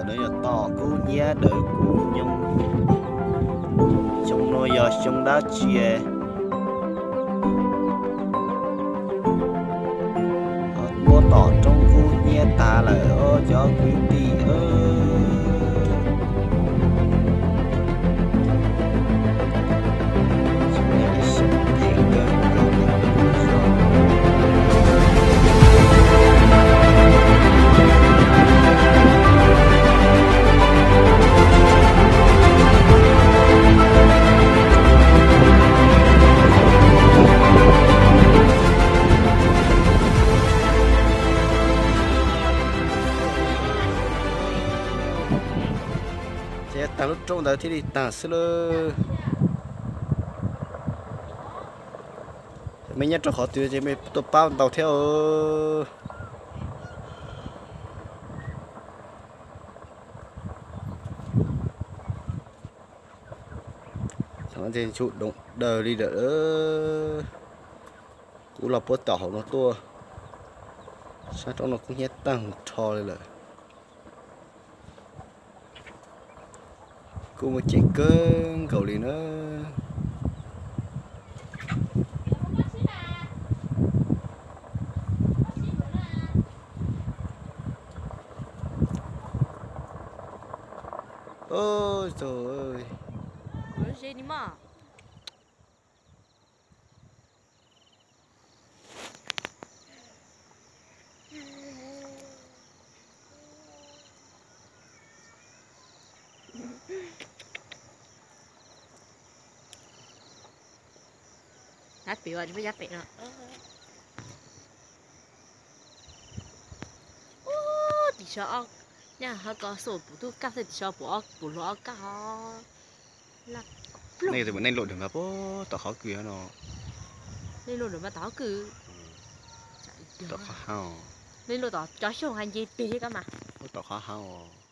Lawv yog tom kub hnyiab dawb kub nyoog. Xyoo no yog xyoo dab tsi? Ho tuaj tom roob kub hnyiab tas lawm os cov kwv tij. Ces tag lub roob ntawd thiaj li tag xwb lawm. Mej nyob rau qhov twg ces mej tuaj pab ntau thiab. Thaum no ces tsuas doog daws li lawm. Kuv los puab tom hauv no tuaj, sab roob no kub hnyiab tag nrho li lawm. Kuj muaj ceem kawg nkaus li na. Oj, Ab pem, peb cov pem no. Ub, tim sab, nyaj ho koj xub pum tub kaj xwb, tim sab pum, pum hluas ob kaj ho. Nej luaj dawm mas puag tom qhov kws no. Nej luaj dawm mas tom qhov kws. Tom qhov hav. Nej luaj tom cov xyoob hais nce peg koj mas. Puag tom qhov hav os.